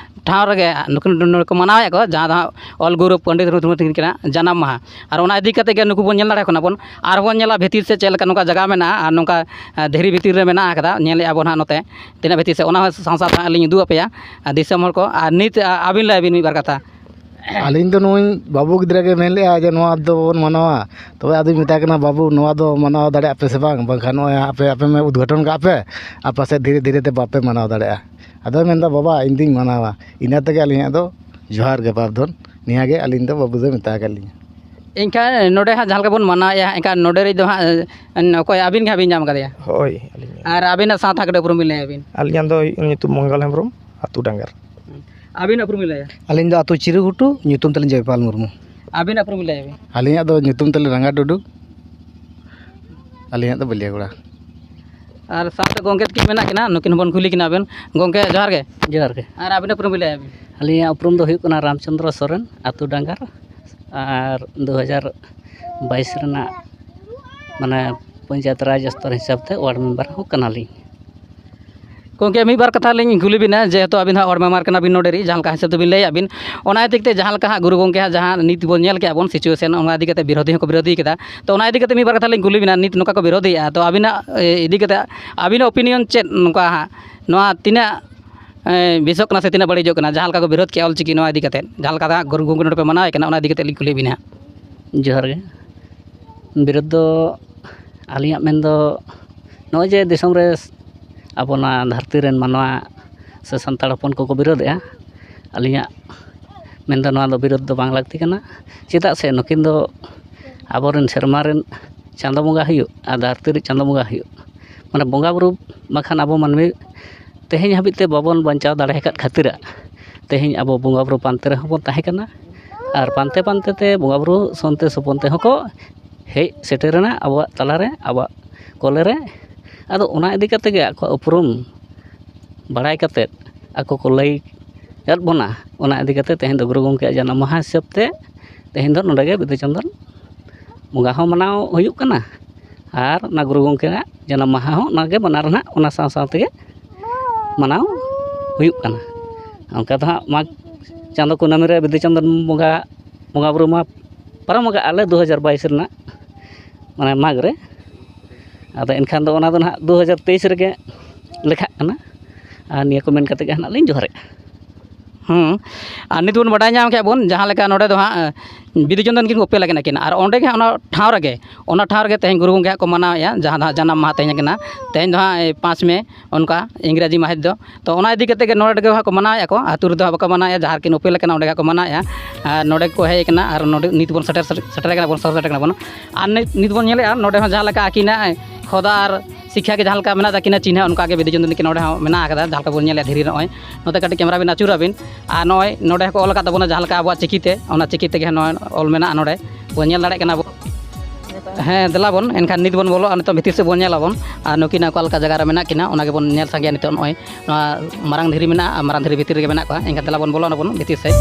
ᱴᱷᱟᱶ ᱨᱮᱜᱮ ᱱᱩᱠᱤᱱ ᱱᱚᱰᱮ ᱠᱚ ᱢᱟᱱᱟᱣᱮᱫ ᱠᱚ, ᱡᱟᱦᱟᱸ ᱫᱚ ᱦᱟᱸᱜ ᱚᱞ ᱜᱩᱨᱩ ᱯᱚᱱᱰᱤᱛ ᱨᱚᱜᱷᱩᱱᱟᱛᱷ ᱢᱩᱨᱢᱩ ᱛᱟᱹᱠᱤᱱᱟᱜ ᱡᱟᱱᱟᱢ ᱢᱟᱦᱟ᱾ ᱟᱨ ᱚᱱᱟ ᱤᱫᱤ ᱠᱟᱛᱮ ᱜᱮ ᱱᱩᱠᱩ ᱵᱚᱱ ᱧᱮᱞ ᱫᱟᱲᱮᱭᱟᱠᱚ ᱠᱟᱱᱟ ᱵᱚᱱ, ᱟᱨ ᱵᱚᱱ ᱧᱮᱞᱟ ᱵᱷᱤᱛᱤᱨ ᱥᱮᱫ ᱪᱮᱫ ᱞᱮᱠᱟ ᱱᱚᱝᱠᱟ ᱡᱟᱭᱜᱟ ᱢᱮᱱᱟᱜᱼᱟ, ᱟᱨ ᱱᱚᱝᱠᱟ, ᱮ, ᱫᱷᱤᱨᱤ ᱵᱷᱤᱛᱤᱨ ᱨᱮ ᱢᱮᱱᱟᱜ ᱟᱠᱟᱫᱟ, ᱧᱮᱞᱮᱫᱼᱟ ᱵᱚᱱ ᱦᱟᱸᱜ ᱱᱚᱛᱮ ᱛᱤᱱᱟᱹᱜ ᱵᱷᱤᱛᱤᱨ ᱥᱮᱫ, ᱚᱱᱟ ᱦᱚᱸ ᱥᱟᱶ ᱥᱟᱶᱛᱮ ᱦᱟᱸᱜ ᱞᱤᱧ ᱩᱫᱩᱜ ᱟᱯᱮᱭᱟ, ᱟᱨ ᱫᱤᱥᱚᱢ ᱦᱚᱲ ᱠᱚ᱾ ᱟᱨ ᱱᱤᱛ, ᱟ-, ᱟᱹᱵᱤᱱ ᱞᱟᱹᱭ ᱵᱤᱱ ᱢᱤᱫ ᱵᱟᱨ ᱠᱟᱛᱷᱟ᱾ ᱟᱹᱞᱤᱧ ᱫᱚ ᱱᱩᱭ ᱵᱟᱹᱵᱩ ᱜᱤᱫᱽᱨᱟᱹ ᱜᱮ ᱢᱮᱱ ᱞᱮᱫᱼᱟ ᱡᱮ ᱱᱚᱣᱟ ᱫᱚᱵᱚᱱ ᱢᱟᱱᱟᱣᱟ, ᱛᱚᱵᱮ ᱟᱫᱚᱧ ᱢᱮᱛᱟᱭ ᱠᱟᱱᱟ, "ᱵᱟᱹᱵᱩ, ᱱᱚᱣᱟ ᱫᱚ ᱢᱟᱱᱟᱣ ᱫᱟᱲᱮᱭᱟᱜ ᱯᱮ ᱥᱮ ᱵᱟᱝ? ᱵᱟᱝᱠᱷᱟᱱ ᱱᱚᱜᱼᱚᱭ ᱟᱯᱮ, ᱟᱯᱮ ᱢᱟ ᱩᱫᱽᱜᱷᱟᱴᱚᱱ ᱠᱟᱜ ᱯᱮ, ᱟᱨ ᱯᱟᱥᱮᱡ ᱫᱷᱤᱨᱮ ᱫᱷᱤᱨᱮ ᱛᱮ ᱵᱟᱯᱮ ᱢᱟᱱᱟᱣ ᱫᱟᱲᱮᱭᱟᱜᱼᱟ᱾" ᱟᱫᱚᱭ ᱢᱮᱱᱫᱟ, "ᱵᱟᱵᱟ, ᱤᱧ ᱫᱩᱧ ᱢᱟᱱᱟᱣᱟ᱾" ᱤᱱᱟᱹ ᱛᱮᱜᱮ ᱟᱹᱞᱤᱧᱟᱜ ᱫᱚ ᱡᱚᱦᱟᱨ ᱜᱮ ᱵᱟᱨ ᱫᱷᱚᱱ, ᱱᱤᱭᱟᱹ ᱜᱮ ᱟᱹᱞᱤᱧ ᱫᱚ ᱵᱟᱹᱵᱩ ᱫᱚᱭ ᱢᱮᱛᱟ ᱟᱠᱟᱫ ᱞᱤᱧᱟ᱾ ᱮᱱᱠᱷᱟᱱ ᱱᱚᱰᱮ ᱦᱟᱸᱜ ᱡᱟᱦᱟᱸ ᱞᱮᱠᱟ ᱵᱚᱱ ᱢᱟᱱᱟᱣᱮᱫᱼᱟ, ᱮᱱᱠᱷᱟᱱ ᱱᱚᱰᱮ ᱨᱮ ᱫᱚ ᱦᱟᱸᱜ, ᱮ, ᱚᱠᱚᱭ ᱟᱹᱵᱤᱱ ᱜᱮ ᱦᱟᱸᱜ ᱵᱤᱱ ᱧᱟᱢ ᱠᱟᱫᱮᱭᱟ? ᱦᱳᱭ, ᱟᱹᱞᱤᱧ ᱜᱮ᱾ ᱟᱨ ᱟᱹᱵᱤᱱᱟᱜ ᱥᱟᱶᱛᱟ ᱠᱟᱹᱴᱤᱡ ᱩᱯᱨᱩᱢ ᱵᱤᱱ ᱞᱟᱹᱭᱟ ᱵᱤᱱ? ᱟᱹᱞᱤᱧᱟᱜ ᱫᱚ ᱧᱩᱛᱩᱢ ᱢᱚᱝᱜᱚᱞ ᱦᱮᱢᱵᱨᱚᱢ, ᱟᱹᱛᱩ ᱰᱟᱝᱜᱟᱨ᱾ ᱟᱹᱵᱤᱱᱟᱜ ᱩᱯᱨᱩᱢ ᱵᱤᱱ ᱞᱟᱹᱭᱟ? ᱟᱹᱞᱤᱧ ᱫᱚ ᱟᱹᱛᱩ ᱪᱤᱨᱩᱜᱷᱩᱴᱩ, ᱧᱩᱛᱩᱢ ᱛᱟᱹᱞᱤᱧ ᱡᱚᱭᱯᱟᱞ ᱢᱩᱨᱢᱩ᱾ ᱟᱹᱵᱤᱱᱟᱜ ᱩᱯᱨᱩᱢ ᱵᱤᱱ ᱞᱟᱹᱭᱟ ᱵᱤᱱ? ᱟᱹᱞᱤᱧᱟᱜ ᱫᱚ ᱧᱩᱛᱩᱢ ᱛᱟᱹᱞᱤᱧ ᱨᱟᱸᱜᱟ ᱴᱩᱰᱩ, ᱟᱹᱞᱤᱧᱟᱜ ᱫᱚ ᱵᱟᱹᱞᱤᱭᱟᱹᱜᱚᱲᱟ᱾ ᱟᱨ ᱥᱟᱶᱛᱮ ᱜᱚᱢᱠᱮ ᱛᱟᱹᱠᱤᱱ ᱢᱮᱱᱟᱜ ᱠᱤᱱᱟ, ᱱᱩᱠᱤᱱ ᱦᱚᱸᱵᱚᱱ ᱠᱩᱞᱤ ᱠᱤᱱᱟ ᱵᱮᱱ᱾ ᱜᱚᱢᱠᱮ, ᱡᱚᱦᱟᱨ ᱜᱮ᱾ ᱡᱚᱦᱟᱨ ᱜᱮ᱾ ᱟᱨ ᱟᱹᱵᱤᱱᱟᱜ ᱩᱯᱨᱩᱢ ᱵᱤᱱ ᱞᱟᱹᱭᱟ ᱵᱤᱱ? ᱟᱹᱞᱤᱧᱟᱜ ᱩᱯᱨᱩᱢ ᱫᱚ ᱦᱩᱭᱩᱜ ᱠᱟᱱᱟ ᱨᱟᱢᱪᱚᱸᱫᱽᱨᱚ ᱥᱚᱨᱮᱱ, ᱟᱹᱛᱩ ᱰᱟᱝᱜᱟᱨ, ᱟᱨ ᱫᱩ ᱦᱟᱡᱟᱨ ᱵᱟᱭᱤᱥ ᱨᱮᱱᱟᱜ, ᱢᱟᱱᱮ, ᱯᱚᱧᱪᱟᱭᱮᱛ ᱨᱟᱡᱽ ᱥᱛᱚᱨ ᱦᱤᱥᱟᱹᱵ ᱛᱮ ward member ᱦᱚᱸ ᱠᱟᱱᱟᱞᱤᱧ᱾ ᱜᱚᱢᱠᱮ, ᱢᱤᱫ ᱵᱟᱨ ᱠᱟᱛᱷᱟ ᱞᱤᱧ ᱠᱩᱞᱤ ᱵᱤᱱᱟ, ᱡᱮᱦᱮᱛᱩ ᱟᱹᱵᱤᱱ ᱦᱟᱸᱜ ward member ᱠᱟᱱᱟ ᱵᱤᱱ ᱱᱚᱰᱮ ᱨᱤᱡ, ᱡᱟᱦᱟᱸ ᱞᱮᱠᱟ ᱦᱤᱥᱟᱹᱵ ᱛᱮᱵᱤᱱ ᱞᱟᱹᱭᱟᱫ ᱵᱤᱱ, ᱚᱱᱟ ᱤᱫᱤ ᱠᱟᱛᱮ ᱡᱟᱦᱟᱸ ᱞᱮᱠᱟ ᱦᱟᱸᱜ ᱜᱩᱨᱩ ᱜᱚᱢᱠᱮ ᱦᱟᱸᱜ ᱡᱟᱦᱟᱸ ᱱᱤᱛ ᱵᱚᱱ ᱧᱮᱞ ᱠᱮᱜᱼᱟ ᱵᱚᱱ situation, ᱚᱱᱟ ᱤᱫᱤ ᱠᱟᱛᱮ ᱵᱤᱨᱳᱫᱷᱤ ᱦᱚᱸᱠᱚ ᱵᱤᱨᱳᱫᱷᱤ ᱠᱮᱫᱟ᱾ ᱛᱚ, ᱚᱱᱟ ᱤᱫᱤ ᱠᱟᱛᱮ ᱢᱤᱫ ᱵᱟᱨ ᱠᱟᱛᱷᱟ ᱞᱤᱧ ᱠᱩᱞᱤ ᱵᱤᱱᱟ, ᱱᱤᱛ ᱱᱚᱝᱠᱟ ᱠᱚ ᱵᱤᱨᱳᱫᱷᱤᱭᱮᱫᱼᱟ, ᱛᱚ ᱟᱹᱵᱤᱱᱟᱜ, ᱮ, ᱤᱫᱤ ᱠᱟᱛᱮ ᱟᱹᱵᱤᱱᱟᱜ opinion ᱪᱮᱫ ᱱᱚᱝᱠᱟ ᱦᱟᱸᱜ, ᱱᱚᱣᱟ ᱛᱤᱱᱟᱹᱜ, ᱮ, ᱵᱮᱥᱚᱜ ᱠᱟᱱᱟ ᱥᱮ ᱛᱤᱱᱟᱹᱜ ᱵᱟᱹᱲᱤᱡᱚᱜ ᱠᱟᱱᱟ, ᱡᱟᱦᱟᱸ ᱞᱮᱠᱟ ᱠᱚ ᱵᱤᱨᱳᱫᱷ ᱠᱮᱜᱼᱟ ᱚᱞᱪᱤᱠᱤ, ᱱᱚᱣᱟ ᱤᱫᱤ ᱠᱟᱛᱮ, ᱡᱟᱦᱟᱸ ᱞᱮᱠᱟ ᱫᱚ ᱦᱟᱸᱜ ᱜᱩᱨᱩ ᱜᱚᱢᱠᱮ ᱱᱚᱰᱮ ᱯᱮ ᱢᱟᱱᱟᱣᱮ ᱠᱟᱱᱟ, ᱚᱱᱟ ᱤᱫᱤ ᱠᱟᱛᱮ ᱞᱤᱧ ᱠᱩᱞᱤᱭᱮᱫ ᱵᱤᱱᱟ ᱦᱟᱸᱜ? ᱡᱚᱦᱟᱨ ᱜᱮ᱾ ᱵᱤᱨᱳᱫᱷ ᱫᱚ ᱟᱹᱞᱤᱧᱟᱜ ᱢᱮᱱ ᱫᱚ ᱱᱚᱜᱼᱚᱭ ᱡᱮ ᱫᱤᱥᱚᱢ ᱨᱮ ᱟᱵᱚ ᱱᱚᱣᱟ ᱫᱷᱟᱹᱨᱛᱤ ᱨᱮᱱ ᱢᱟᱱᱣᱟ ᱥᱮ ᱥᱟᱱᱛᱟᱲ ᱦᱚᱯᱚᱱ ᱠᱚᱠᱚ ᱵᱤᱨᱳᱫᱷᱮᱜᱼᱟ, ᱟᱹᱞᱤᱧᱟᱜ ᱢᱮᱱ ᱫᱚ ᱱᱚᱣᱟ ᱫᱚ ᱵᱤᱨᱳᱫᱷ ᱫᱚ ᱵᱟᱝ ᱞᱟᱹᱠᱛᱤ ᱠᱟᱱᱟ᱾ ᱪᱮᱫᱟᱜ ᱥᱮ ᱱᱩᱠᱤᱱ ᱫᱚ ᱟᱵᱚᱨᱮᱱ ᱥᱮᱨᱢᱟ ᱨᱮᱱ ᱪᱟᱸᱫᱳ ᱵᱚᱸᱜᱟ ᱦᱩᱭᱩᱜ ᱟᱨ ᱫᱷᱟᱹᱨᱛᱤ ᱨᱮ ᱪᱟᱸᱫᱳ ᱵᱚᱸᱜᱟ ᱦᱩᱭᱩᱜ, ᱢᱟᱱᱮ ᱵᱚᱸᱜᱟ ᱵᱩᱨᱩ ᱵᱟᱠᱷᱟᱱ ᱟᱵᱚ ᱢᱟᱹᱱᱢᱤ ᱛᱮᱦᱮᱧ ᱦᱟᱹᱵᱤᱡ ᱛᱮ ᱵᱟᱵᱚᱱ ᱵᱟᱧᱪᱟᱣ ᱫᱟᱲᱮ ᱟᱠᱟᱫ ᱠᱷᱟᱹᱛᱤᱨᱟᱜ ᱛᱮᱦᱮᱧ ᱟᱵᱚ ᱵᱚᱸᱜᱟᱼᱵᱩᱨᱩ ᱯᱟᱱᱛᱮ ᱨᱮᱦᱚᱸ ᱵᱚᱱ ᱛᱟᱦᱮᱸ ᱠᱟᱱᱟ᱾ ᱟᱨ ᱯᱟᱱᱛᱮ ᱯᱟᱱᱛᱮ ᱛᱮ ᱵᱚᱸᱜᱟᱼᱵᱩᱨᱩ ᱥᱚᱱᱛᱮ ᱥᱚᱯᱚᱱ ᱛᱮᱦᱚᱸ ᱠᱚ ᱦᱮᱡ ᱥᱮᱴᱮᱨᱮᱱᱟ ᱟᱵᱚᱣᱟᱜ ᱛᱟᱞᱟᱨᱮ, ᱟᱵᱚᱣᱟᱜ ᱠᱚᱞᱮ ᱨᱮ᱾ ᱟᱫᱚ ᱚᱱᱟ ᱤᱫᱤ ᱠᱟᱛᱮ ᱜᱮ ᱟᱠᱚᱣᱟᱜ ᱩᱯᱨᱩᱢ ᱵᱟᱲᱟᱭ ᱠᱟᱛᱮᱫ ᱟᱠᱚ ᱠᱚ ᱞᱟᱹᱭ ᱟᱫ ᱵᱚᱱᱟ᱾ ᱚᱱᱟ ᱤᱫᱤ ᱠᱟᱛᱮ ᱛᱮᱦᱮᱧ ᱫᱚ ᱜᱩᱨᱩ ᱜᱚᱢᱠᱮᱭᱟᱜ ᱡᱟᱱᱟᱢ ᱢᱟᱦᱟ ᱦᱤᱥᱟᱹᱵ ᱛᱮ ᱛᱮᱦᱮᱧ ᱫᱚ ᱱᱚᱰᱮ ᱜᱮ ᱵᱤᱫᱩ ᱪᱟᱸᱫᱟᱱ ᱵᱚᱸᱜᱟ ᱦᱚᱸ ᱢᱟᱱᱟᱣ ᱦᱩᱭᱩᱜ ᱠᱟᱱᱟ᱾ ᱟᱨ ᱚᱱᱟ ᱜᱩᱨᱩ ᱜᱚᱢᱠᱮᱭᱟᱜ ᱡᱟᱱᱟᱢ ᱢᱟᱦᱟ ᱦᱚᱸ ᱚᱱᱟᱜᱮ ᱵᱟᱱᱟᱨ ᱱᱟᱦᱟᱜ ᱚᱱᱟ ᱥᱟᱶ ᱥᱟᱶ ᱛᱮᱜᱮ ᱢᱟᱱᱟᱣ ᱦᱩᱭᱩᱜ ᱠᱟᱱᱟ᱾ ᱚᱱᱠᱟ ᱫᱚ ᱦᱟᱸᱜ ᱢᱟᱜᱽ ᱪᱟᱸᱫᱚ ᱠᱩᱱᱟᱹᱢᱤ ᱨᱮ ᱵᱤᱫᱩ ᱪᱟᱸᱫᱟᱱ ᱵᱚᱸᱜᱟ, ᱵᱚᱸᱜᱟ ᱵᱩᱨᱩ ᱢᱟ ᱯᱟᱨᱚᱢ ᱟᱠᱟᱫ ᱟᱞᱮ ᱫᱩ ᱦᱟᱡᱟᱨ ᱵᱟᱭᱤᱥ ᱨᱮᱱᱟᱜ, ᱢᱟᱱᱮ ᱢᱟᱜᱽ ᱨᱮ᱾ ᱟᱫᱚ ᱮᱱᱠᱷᱟᱱ ᱫᱚ ᱚᱱᱟ ᱫᱚ ᱱᱟᱦᱟᱜ ᱫᱩ ᱦᱟᱡᱟᱨ ᱛᱮᱭᱤᱥ ᱨᱮᱜᱮ ᱞᱮᱠᱷᱟᱜ ᱠᱟᱱᱟ᱾ ᱟᱨ ᱱᱤᱭᱟᱹ ᱠᱚ ᱢᱮᱱ ᱠᱟᱛᱮ ᱜᱮ ᱱᱟᱦᱟᱜ ᱞᱤᱧ ᱡᱚᱦᱟᱨᱮᱫᱼᱟ᱾ ᱦᱮᱸ, ᱟᱨ ᱱᱤᱛ ᱵᱚᱱ ᱵᱟᱰᱟᱭ ᱧᱟᱢ ᱠᱮᱫ ᱵᱚᱱ ᱡᱟᱦᱟᱸ ᱞᱮᱠᱟ ᱱᱚᱰᱮ ᱫᱚ ᱦᱟᱸᱜ ᱵᱤᱫᱩ ᱪᱟᱸᱫᱟᱱ ᱠᱤᱱ ᱚᱯᱮᱞ ᱟᱠᱟᱱᱟ ᱠᱤᱱ, ᱟᱨ ᱚᱸᱰᱮ ᱜᱮ ᱦᱟᱸᱜ ᱚᱱᱟ ᱴᱷᱟᱶ ᱨᱮᱜᱮ, ᱚᱱᱟ ᱴᱷᱟᱶ ᱨᱮᱜᱮ ᱛᱮᱦᱮᱧ ᱜᱩᱨᱩ ᱜᱚᱢᱠᱮ ᱦᱟᱸᱜ ᱠᱚ ᱢᱟᱱᱟᱣᱮᱫᱼᱟ, ᱡᱟᱦᱟᱸ ᱫᱚ ᱦᱟᱸᱜ ᱡᱟᱱᱟᱢ ᱢᱟᱦᱟ ᱛᱮᱦᱮᱧ ᱠᱟᱱᱟ᱾ ᱛᱮᱦᱮᱧ ᱫᱚ ᱦᱟᱸᱜ ᱯᱟᱸᱪ ᱢᱮ, ᱚᱱᱠᱟ ᱤᱝᱨᱮᱡᱤ ᱢᱟᱹᱦᱤᱛ ᱫᱚ᱾ ᱛᱚ ᱚᱱᱟ ᱤᱫᱤ ᱠᱟᱛᱮ ᱜᱮ ᱱᱚᱰᱮ ᱜᱮ ᱦᱟᱸᱜ ᱠᱚ ᱢᱟᱱᱟᱣᱮᱫᱼᱟ ᱠᱚ, ᱟᱹᱛᱩ ᱨᱮᱫᱚ ᱦᱟᱸᱜ ᱵᱟᱠᱚ ᱢᱟᱱᱟᱣᱮᱫᱼᱟ, ᱡᱟᱦᱟᱸ ᱨᱮᱠᱤᱱ ᱚᱯᱮᱞ ᱟᱠᱟᱱᱟ ᱚᱸᱰᱮ ᱜᱮ ᱦᱟᱸᱜ ᱠᱚ ᱢᱟᱱᱟᱣᱮᱫᱼᱟ᱾ ᱟᱨ ᱱᱚᱰᱮ ᱠᱚ ᱦᱮᱡ ᱟᱠᱟᱱᱟ ᱟᱨ ᱱᱚᱰᱮ ᱱᱤᱛ ᱵᱚᱱ ᱥᱮᱴᱮᱨ, ᱥᱮᱴᱮᱨ ᱟᱠᱟᱱᱟ ᱵᱚᱱ, ᱥᱮᱴᱮᱨ ᱥᱮᱴᱮᱨ ᱟᱠᱟᱱᱟ ᱵᱚᱱ᱾ ᱟᱨ ᱱᱤᱛ, ᱱᱤᱛ ᱵᱚᱱ ᱧᱮᱞᱮᱫᱼᱟ ᱱᱚᱰᱮ ᱦᱚᱸ ᱡᱟᱦᱟᱸ ᱞᱮᱠᱟ ᱟᱹᱠᱤᱱᱟᱜ ᱠᱷᱚᱫᱟ ᱟᱨ ᱥᱤᱠᱠᱷᱟ ᱜᱮ ᱡᱟᱦᱟᱸ ᱞᱮᱠᱟ ᱢᱮᱱᱟᱜ ᱛᱟᱹᱠᱤᱱᱟ ᱪᱤᱱᱦᱟᱹ, ᱚᱱᱠᱟ ᱜᱮ ᱵᱤᱫᱩ ᱪᱟᱸᱫᱟᱱ ᱛᱟᱹᱠᱤᱱ ᱱᱚᱰᱮ ᱦᱚᱸ ᱢᱮᱱᱟᱜ ᱟᱠᱟᱫᱟ, ᱡᱟᱦᱟᱸ ᱞᱮᱠᱟ ᱵᱚᱱ ᱧᱮᱞᱮᱫᱼᱟ ᱫᱷᱤᱨᱤ᱾ ᱱᱚᱜᱼᱚᱭ ᱱᱚᱛᱮ ᱠᱟᱹᱴᱤᱡ ᱠᱮᱢᱨᱟ ᱵᱤᱱ ᱟᱹᱪᱩᱨᱟ ᱵᱤᱱ, ᱟᱨ ᱱᱚᱜᱼᱚᱭ ᱱᱚᱰᱮ ᱦᱚᱸᱠᱚ ᱚᱞ ᱟᱠᱟᱫ ᱛᱟᱵᱚᱱᱟ ᱡᱟᱦᱟᱸ ᱞᱮᱠᱟ ᱟᱵᱚᱣᱟᱜ ᱪᱤᱠᱤ ᱛᱮ, ᱚᱱᱟ ᱪᱤᱠᱤ ᱛᱮᱜᱮ ᱱᱚᱜᱼᱚᱭ ᱚᱞ ᱢᱮᱱᱟᱜᱼᱟ ᱱᱚᱰᱮ, ᱵᱚᱱ ᱧᱮᱞ ᱫᱟᱲᱮᱭᱟᱜ ᱠᱟᱱᱟ ᱵᱚᱱ᱾ ᱦᱮᱸ, ᱫᱮᱞᱟ ᱵᱚᱱ, ᱮᱱᱠᱷᱟᱱ ᱱᱤᱛ ᱵᱚᱱ ᱵᱚᱞᱚᱜᱼᱟ ᱱᱤᱛᱚᱜ ᱵᱷᱤᱛᱤᱨ ᱥᱮᱫ ᱵᱚᱱ ᱧᱮᱞ ᱟᱵᱚᱱ, ᱟᱨ ᱱᱩᱠᱤᱱ ᱚᱠᱟ ᱞᱮᱠᱟ ᱡᱟᱭᱜᱟ ᱨᱮ ᱢᱮᱱᱟᱜ ᱠᱤᱱᱟ ᱚᱱᱟ ᱜᱮᱵᱚᱱ ᱧᱮᱞ ᱥᱟᱸᱜᱮᱭᱟ ᱱᱤᱛᱚᱜ ᱱᱚᱜᱼᱚᱭ᱾ ᱱᱚᱣᱟ ᱢᱟᱨᱟᱝ ᱫᱷᱤᱨᱤ ᱢᱮᱱᱟᱜᱼᱟ, ᱟᱨ ᱢᱟᱨᱟᱝ ᱫᱷᱤᱨᱤ ᱵᱷᱤᱛᱤᱨ ᱨᱮᱜᱮ ᱢᱮᱱᱟᱜ ᱠᱚᱣᱟ᱾ ᱮᱱᱠᱷᱟᱱ ᱫᱮᱞᱟ ᱵᱚᱱ ᱵᱚᱞᱚᱱ ᱟᱵᱚᱱ ᱵᱷᱤᱛᱤᱨ ᱥᱮᱫ᱾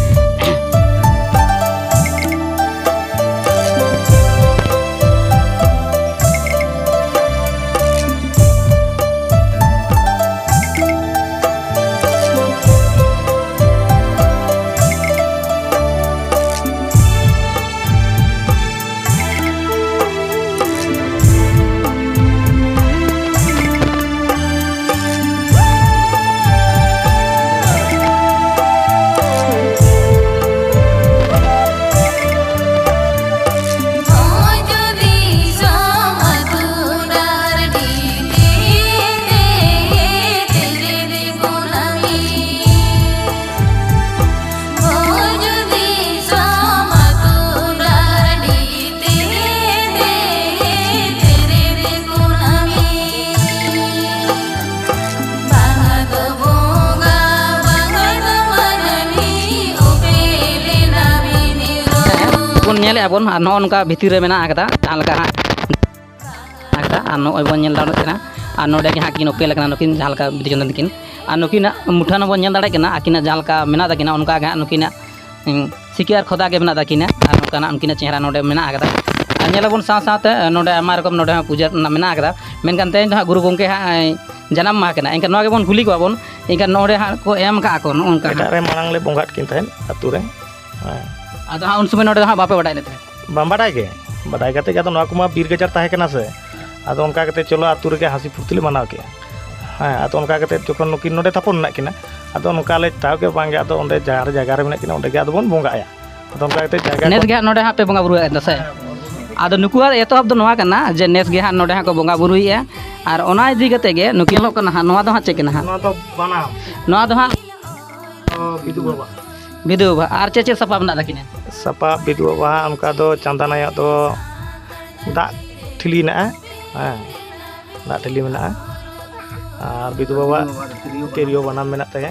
ᱧᱮᱞᱮᱫᱼᱟ ᱵᱚᱱ, ᱟᱨ ᱱᱚᱜᱼᱚ ᱱᱚᱝᱠᱟ ᱵᱷᱤᱛᱤᱨ ᱨᱮ ᱢᱮᱱᱟᱜ ᱟᱠᱟᱫᱟ, ᱡᱟᱦᱟᱸ ᱞᱮᱠᱟ ᱦᱟᱸᱜ ᱟᱠᱟᱫᱟ᱾ ᱟᱨ ᱱᱚᱜᱼᱚᱭ ᱵᱚᱱ ᱧᱮᱞ ᱫᱟᱲᱮᱭᱟᱜ ᱠᱟᱱᱟ, ᱟᱨ ᱱᱚᱰᱮ ᱜᱮ ᱦᱟᱸᱜ ᱠᱤᱱ ᱚᱯᱮᱞ ᱟᱠᱟᱱᱟ ᱱᱩᱠᱤᱱ, ᱡᱟᱦᱟᱸ ᱞᱮᱠᱟ ᱵᱤᱫᱩ ᱪᱟᱸᱫᱟᱱ ᱛᱟᱹᱠᱤᱱ᱾ ᱟᱨ ᱱᱩᱠᱤᱱᱟᱜ ᱢᱩᱴᱷᱟᱹᱱ ᱦᱚᱸ ᱵᱚᱱ ᱧᱮᱞ ᱫᱟᱲᱮᱭᱟᱜ ᱠᱟᱱᱟ, ᱟᱹᱠᱤᱱᱟᱜ ᱡᱟᱦᱟᱸ ᱞᱮᱠᱟ ᱢᱮᱱᱟᱜ ᱛᱟᱹᱠᱤᱱᱟ, ᱚᱱᱠᱟ ᱜᱮ ᱦᱟᱸᱜ ᱱᱩᱠᱤᱱᱟᱜ, ᱦᱩᱸ, ᱥᱤᱠᱤ ᱟᱨ ᱠᱷᱚᱫᱟ ᱜᱮ ᱢᱮᱱᱟᱜ ᱛᱟᱹᱠᱤᱱᱟ᱾ ᱟᱨ ᱱᱚᱝᱠᱟᱱᱟᱜ ᱩᱱᱠᱤᱱᱟᱜ ᱪᱮᱦᱨᱟ ᱱᱚᱰᱮ ᱢᱮᱱᱟᱜ ᱟᱠᱟᱫᱟ᱾ ᱟᱨ ᱧᱮᱞ ᱟᱵᱚᱱ ᱥᱟᱶ ᱥᱟᱶᱛᱮ ᱱᱚᱰᱮ ᱟᱭᱢᱟ ᱨᱚᱠᱚᱢ ᱱᱚᱰᱮ ᱦᱚᱸ ᱯᱩᱡᱟᱹ ᱨᱮᱱᱟᱜ ᱢᱮᱱᱟᱜ ᱟᱠᱟᱫᱟ᱾ ᱢᱮᱱᱠᱷᱟᱱ ᱛᱮᱦᱮᱧ ᱫᱚ ᱦᱟᱸᱜ ᱜᱩᱨᱩ ᱜᱚᱢᱠᱮ ᱦᱟᱸᱜ ᱡᱟᱱᱟᱢ ᱢᱟᱦᱟ ᱠᱟᱱᱟ, ᱮᱱᱠᱷᱟᱱ ᱱᱚᱣᱟ ᱜᱮᱵᱚᱱ ᱠᱩᱞᱤ ᱠᱚᱣᱟ ᱵᱚᱱ, ᱮᱱᱠᱷᱟᱱ ᱱᱚᱰᱮ ᱦᱟᱸᱜ ᱠᱚ ᱮᱢ ᱠᱟᱜᱼᱟ ᱠᱚ ᱱᱚᱜᱼᱚ ᱱᱚᱝᱠᱟ ᱮᱴᱟᱜ ᱦᱟᱸᱜ᱾ ᱨᱮ ᱢᱟᱲᱟᱝ ᱞᱮ ᱵᱚᱸᱜᱟᱜ ᱠᱤᱱ ᱛᱟᱦᱮᱸᱫ ᱟᱹᱛᱩ ᱨᱮ᱾ ᱦᱮᱸ᱾ ᱟᱫᱚ ᱦᱟᱸᱜ ᱩᱱ ᱥᱚᱢᱚᱭ ᱱᱚᱰᱮ ᱫᱚ ᱦᱟᱸᱜ ᱵᱟᱯᱮ ᱵᱟᱰᱟᱭ ᱞᱮᱫ ᱛᱟᱦᱮᱸᱫ? ᱵᱟᱝ ᱵᱟᱰᱟᱭ ᱜᱮ, ᱵᱟᱰᱟᱭ ᱠᱟᱛᱮ ᱜᱮ ᱟᱫᱚ ᱱᱚᱣᱟ ᱠᱚᱢᱟ ᱵᱤᱨ ᱜᱟᱡᱟᱲ ᱛᱟᱦᱮᱸ ᱠᱟᱱᱟ ᱥᱮ, ᱟᱫᱚ ᱚᱱᱠᱟ ᱠᱟᱛᱮ ᱪᱚᱞᱚ ᱟᱹᱛᱩ ᱨᱮᱜᱮ ᱦᱟᱹᱥᱤ ᱯᱷᱩᱨᱛᱤ ᱞᱮ ᱢᱟᱱᱟᱣ ᱠᱮᱜᱼᱟ᱾ ᱦᱮᱸ, ᱟᱫᱚ ᱚᱱᱠᱟ ᱠᱟᱛᱮ ᱡᱚᱠᱷᱚᱱ ᱱᱩᱠᱤᱱ ᱱᱚᱰᱮ ᱛᱷᱟᱯᱚᱱ ᱢᱮᱱᱟᱜ ᱠᱤᱱᱟ, ᱟᱫᱚ ᱚᱱᱠᱟ ᱞᱮ ᱛᱟᱣ ᱜᱮ ᱵᱟᱝ ᱜᱮ, ᱟᱫᱚ ᱚᱸᱰᱮ ᱡᱟᱦᱟᱸ ᱨᱮ ᱡᱟᱭᱜᱟ ᱨᱮ ᱢᱮᱱᱟᱜ ᱠᱤᱱᱟ ᱚᱸᱰᱮ ᱜᱮ ᱟᱫᱚ ᱵᱚᱱ ᱵᱚᱸᱜᱟᱜᱼᱟ᱾ ᱟᱫᱚ ᱚᱱᱠᱟ ᱠᱟᱛᱮ ᱡᱟᱭᱜᱟ ᱱᱮᱥ ᱠᱚ ᱜᱮ ᱦᱟᱸᱜ ᱱᱚᱰᱮ ᱦᱟᱸᱜ ᱯᱮ ᱵᱚᱸᱜᱟ ᱵᱩᱨᱩᱭᱮᱫ ᱫᱚ ᱥᱮ? ᱟᱫᱚ ᱱᱩᱠᱩᱣᱟᱜ ᱮᱛᱚᱦᱚᱵ ᱫᱚ ᱱᱚᱣᱟ ᱠᱟᱱᱟ ᱡᱮ ᱱᱮᱥ ᱜᱮ ᱦᱟᱸᱜ ᱱᱚᱰᱮ ᱦᱟᱸᱜ ᱠᱚ ᱵᱚᱸᱜᱟ ᱵᱩᱨᱩᱭᱮᱫᱼᱟ, ᱟᱨ ᱚᱱᱟ ᱤᱫᱤ ᱠᱟᱛᱮ ᱜᱮ ᱱᱩᱠᱤᱱ ᱧᱮᱞᱚᱜ ᱠᱟᱱᱟ ᱦᱟᱸᱜ, ᱱᱚᱣᱟ ᱫᱚ ᱦᱟᱸᱜ ᱪᱮᱫ ᱠᱟᱱᱟ ᱦᱟᱸᱜ? ᱱᱚᱣᱟ ᱫᱚ ᱵᱟᱱᱟᱢ᱾ ᱱᱚᱣᱟ ᱫᱚ ᱦᱟᱸᱜ ᱚ, ᱵᱤᱫᱩ ᱵᱟᱵᱟ᱾ ᱵᱤᱫᱩ ᱵᱟᱵᱟ᱾ ᱟᱨ ᱪᱮᱫ ᱪᱮᱫ ᱥᱟᱯᱟᱵ ᱢᱮᱱᱟᱜ ᱛᱟᱹᱠᱤᱱᱟ? ᱥᱟᱯᱟᱵ ᱵᱤᱫᱩ ᱵᱟᱵᱟ ᱦᱟᱸᱜ ᱚᱱᱠᱟ ᱫᱚ ᱪᱟᱸᱫᱟᱱ ᱟᱭᱳ ᱫᱚ ᱫᱟᱜ ᱴᱷᱤᱞᱤ ᱦᱮᱱᱟᱜᱼᱟ, ᱦᱮᱸ, ᱫᱟᱜ ᱴᱷᱤᱞᱤ ᱢᱮᱱᱟᱜᱼᱟ᱾ ᱟᱨ ᱵᱤᱫᱩ ᱵᱟᱵᱟ ᱛᱤᱨᱭᱳ ᱵᱟᱱᱟᱢ᱾ ᱛᱤᱨᱭᱳ ᱵᱟᱱᱟᱢ ᱢᱮᱱᱟᱜ ᱛᱟᱭᱟ᱾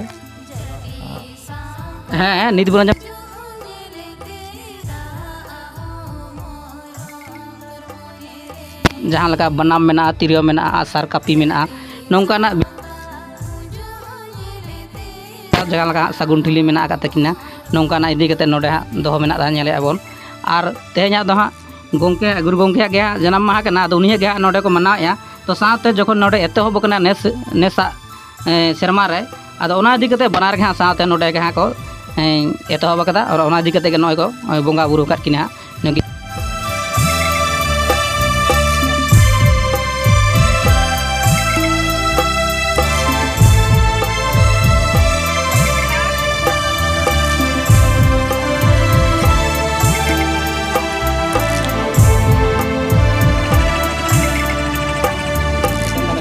ᱦᱮᱸ, ᱱᱤᱛ ᱵᱚᱱ ᱟᱸᱡᱚᱢ᱾ ᱡᱟᱦᱟᱸ ᱞᱮᱠᱟ ᱵᱟᱱᱟᱢ ᱢᱮᱱᱟᱜᱼᱟ, ᱛᱤᱨᱭᱳ ᱢᱮᱱᱟᱜᱼᱟ, ᱟᱜᱼᱥᱟᱨ ᱠᱟᱹᱯᱤ ᱢᱮᱱᱟᱜᱼᱟ, ᱱᱚᱝᱠᱟᱱᱟᱜ ᱡᱟᱦᱟᱸ ᱞᱮᱠᱟ ᱦᱟᱸᱜ ᱥᱟᱹᱜᱩᱱ ᱴᱷᱤᱞᱤ ᱢᱮᱱᱟᱜ ᱟᱠᱟᱫ ᱛᱟᱹᱠᱤᱱᱟ, ᱱᱚᱝᱠᱟᱱᱟᱜ ᱤᱫᱤ ᱠᱟᱛᱮ ᱱᱚᱰᱮ ᱦᱟᱸᱜ ᱫᱚᱦᱚ ᱢᱮᱱᱟᱜ ᱛᱟᱦᱮᱸ, ᱧᱮᱞᱮᱫᱼᱟ ᱵᱚᱱ᱾ ᱟᱨ ᱛᱮᱦᱮᱧᱟᱜ ᱫᱚ ᱦᱟᱸᱜ ᱜᱚᱢᱠᱮ, ᱜᱩᱨᱩ ᱜᱚᱢᱠᱮᱭᱟᱜ ᱜᱮ ᱦᱟᱸᱜ ᱡᱟᱱᱟᱢ ᱢᱟᱦᱟ ᱠᱟᱱᱟ, ᱟᱫᱚ ᱩᱱᱤᱭᱟᱜ ᱜᱮ ᱦᱟᱸᱜ ᱱᱚᱰᱮ ᱠᱚ ᱢᱟᱱᱟᱣᱮᱫᱼᱟ᱾ ᱛᱚ ᱥᱟᱶᱛᱮ ᱡᱚᱠᱷᱚᱱ ᱱᱚᱰᱮ ᱮᱛᱚᱦᱚᱵ ᱟᱠᱟᱱᱟ ᱱᱮᱥ, ᱱᱮᱥᱟᱜ ᱮᱸ, ᱥᱮᱨᱢᱟ ᱨᱮ᱾ ᱟᱫᱚ ᱚᱱᱟ ᱤᱫᱤ ᱠᱟᱛᱮ ᱵᱟᱱᱟᱨ ᱜᱮ ᱦᱟᱸᱜ ᱥᱟᱶᱛᱮ ᱱᱚᱰᱮ ᱜᱮ ᱦᱟᱸᱜ ᱠᱚ, ᱮᱸ, ᱮᱛᱚᱦᱚᱵ ᱟᱠᱟᱫᱟ᱾ ᱟᱨ ᱚᱱᱟ ᱤᱫᱤ ᱠᱟᱛᱮ ᱜᱮ ᱱᱚᱜᱼᱚᱭ ᱠᱚ, ᱮᱸ, ᱵᱚᱸᱜᱟ ᱵᱩᱨᱩ ᱟᱠᱟᱫ ᱠᱤᱱᱟ ᱦᱟᱸᱜ᱾ ᱱᱩᱠᱤᱱ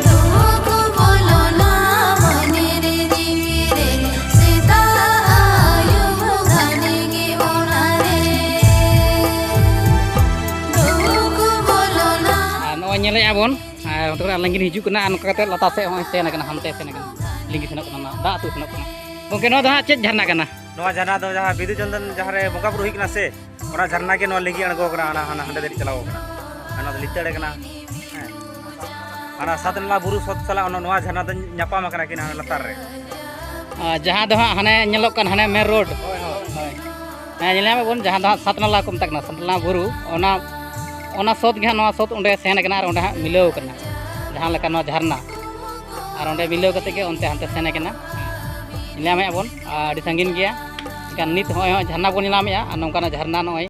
ᱫᱩᱠ ᱵᱚᱞᱚᱱᱟ ᱢᱚᱱᱮ ᱨᱮ ᱡᱤᱣᱤ ᱨᱮ, ᱥᱮᱛᱟᱜ ᱟᱹᱭᱩᱵ ᱜᱷᱟᱱᱮ ᱜᱮ ᱚᱱᱟ ᱨᱮ᱾ ᱫᱩᱠ ᱵᱚᱞᱚᱱᱟ᱾ ᱟᱨ ᱱᱚᱜᱼᱚᱭ ᱧᱮᱞᱮᱫᱼᱟ ᱵᱚᱱ, ᱟᱨ ᱱᱚᱛᱮ ᱠᱷᱚᱱᱟᱜ ᱞᱤᱸᱜᱤᱱ ᱦᱤᱡᱩᱜ ᱠᱟᱱᱟ, ᱟᱨ ᱱᱚᱝᱠᱟ ᱠᱟᱛᱮ ᱞᱟᱛᱟᱨ ᱥᱮᱫ ᱦᱚᱸᱜᱼᱚᱭ ᱥᱮᱱ ᱟᱠᱟᱱᱟ, ᱦᱟᱱᱛᱮ ᱥᱮᱱ ᱟᱠᱟᱱᱟ, ᱞᱤᱸᱜᱤ ᱥᱮᱱᱚᱜ ᱠᱟᱱᱟ, ᱚᱱᱟ ᱫᱟᱜ ᱟᱹᱛᱩ ᱥᱮᱱᱚᱜ ᱠᱟᱱᱟ᱾ ᱜᱚᱢᱠᱮ, ᱱᱚᱣᱟ ᱫᱚ ᱦᱟᱸᱜ ᱪᱮᱫ ᱡᱷᱟᱨᱱᱟ ᱠᱟᱱᱟ? ᱱᱚᱣᱟ ᱡᱷᱟᱨᱱᱟ ᱫᱚ ᱡᱟᱦᱟᱸ ᱵᱤᱫᱩ ᱪᱚᱱᱫᱚᱱ ᱡᱟᱦᱟᱸ ᱨᱮ ᱵᱚᱸᱜᱟ ᱵᱩᱨᱩ ᱦᱩᱭ ᱠᱟᱱᱟ ᱥᱮ, ᱚᱱᱟ ᱡᱷᱟᱨᱱᱟ ᱜᱮ ᱱᱚᱣᱟ ᱞᱤᱸᱜᱤ ᱟᱬᱜᱚ ᱠᱟᱱᱟ, ᱦᱟᱱᱟ ᱦᱟᱱᱟ ᱦᱟᱸᱰᱮ ᱫᱷᱟᱹᱨᱤᱡ ᱪᱟᱞᱟᱣ ᱠᱟᱱᱟ᱾ ᱟᱨ ᱱᱚᱣᱟ ᱫᱚ ᱞᱤᱛᱟᱹᱲ ᱠᱟᱱᱟ᱾ ᱦᱮᱸ, ᱚᱱᱟ ᱥᱟᱛᱱᱟᱞᱟ ᱵᱩᱨᱩ ᱥᱚᱛ ᱥᱟᱞᱟᱜ ᱚᱱᱟ, ᱱᱚᱣᱟ ᱡᱷᱟᱨᱱᱟ ᱫᱚ ᱧᱟᱯᱟᱢ ᱟᱠᱟᱱᱟ ᱠᱤᱱ ᱦᱟᱱᱟ ᱞᱟᱛᱟᱨ ᱨᱮ᱾ ᱟᱨ ᱡᱟᱦᱟᱸ ᱫᱚ ᱦᱟᱸᱜ ᱦᱟᱱᱮ ᱧᱮᱞᱚᱜ ᱠᱟᱱ ᱦᱟᱱᱮ ᱢᱮᱱ ᱨᱳᱰ᱾ ᱦᱳᱭ, ᱦᱳᱭ᱾ ᱦᱮᱸ, ᱧᱮᱞ ᱧᱟᱢᱮᱫ ᱵᱚᱱ ᱡᱟᱦᱟᱸ ᱫᱚ ᱦᱟᱸᱜ ᱥᱟᱛᱱᱟᱞᱟ ᱠᱚ ᱢᱮᱛᱟᱜ ᱠᱟᱱᱟ, ᱥᱟᱛᱱᱟᱞᱟ ᱵᱩᱨᱩ, ᱚᱱᱟ ᱚᱱᱟ ᱥᱚᱛ ᱜᱮ ᱦᱟᱸᱜ ᱱᱚᱣᱟ ᱥᱚᱛ ᱚᱸᱰᱮ ᱥᱮᱱ ᱠᱟᱱᱟ ᱟᱨ ᱚᱸᱰᱮ ᱦᱟᱸᱜ ᱢᱤᱞᱟᱹᱣ ᱠᱟᱱᱟ, ᱡᱟᱦᱟᱸ ᱞᱮᱠᱟ ᱱᱚᱣᱟ ᱡᱷᱟᱨᱱᱟ᱾ ᱟᱨ ᱚᱸᱰᱮ ᱢᱤᱞᱟᱹᱣ ᱠᱟᱛᱮ ᱜᱮ ᱚᱱᱛᱮ ᱦᱟᱱᱛᱮ ᱥᱮᱱ ᱠᱟᱱᱟ᱾ ᱧᱮᱞ ᱧᱟᱢᱮᱫ ᱵᱚᱱ ᱟᱹᱰᱤ ᱥᱟᱺᱜᱤᱧ ᱜᱮᱭᱟ᱾ ᱮᱱᱠᱷᱟᱱ ᱱᱤᱛ ᱦᱚᱸᱜᱼᱚᱭ ᱦᱚᱸ ᱡᱷᱟᱨᱱᱟ ᱵᱚᱱ ᱧᱮᱞ ᱧᱟᱢᱮᱫᱼᱟ, ᱟᱨ ᱱᱚᱝᱠᱟᱱᱟᱜ ᱡᱷᱟᱨᱱᱟ ᱱᱚᱜᱼᱚᱭ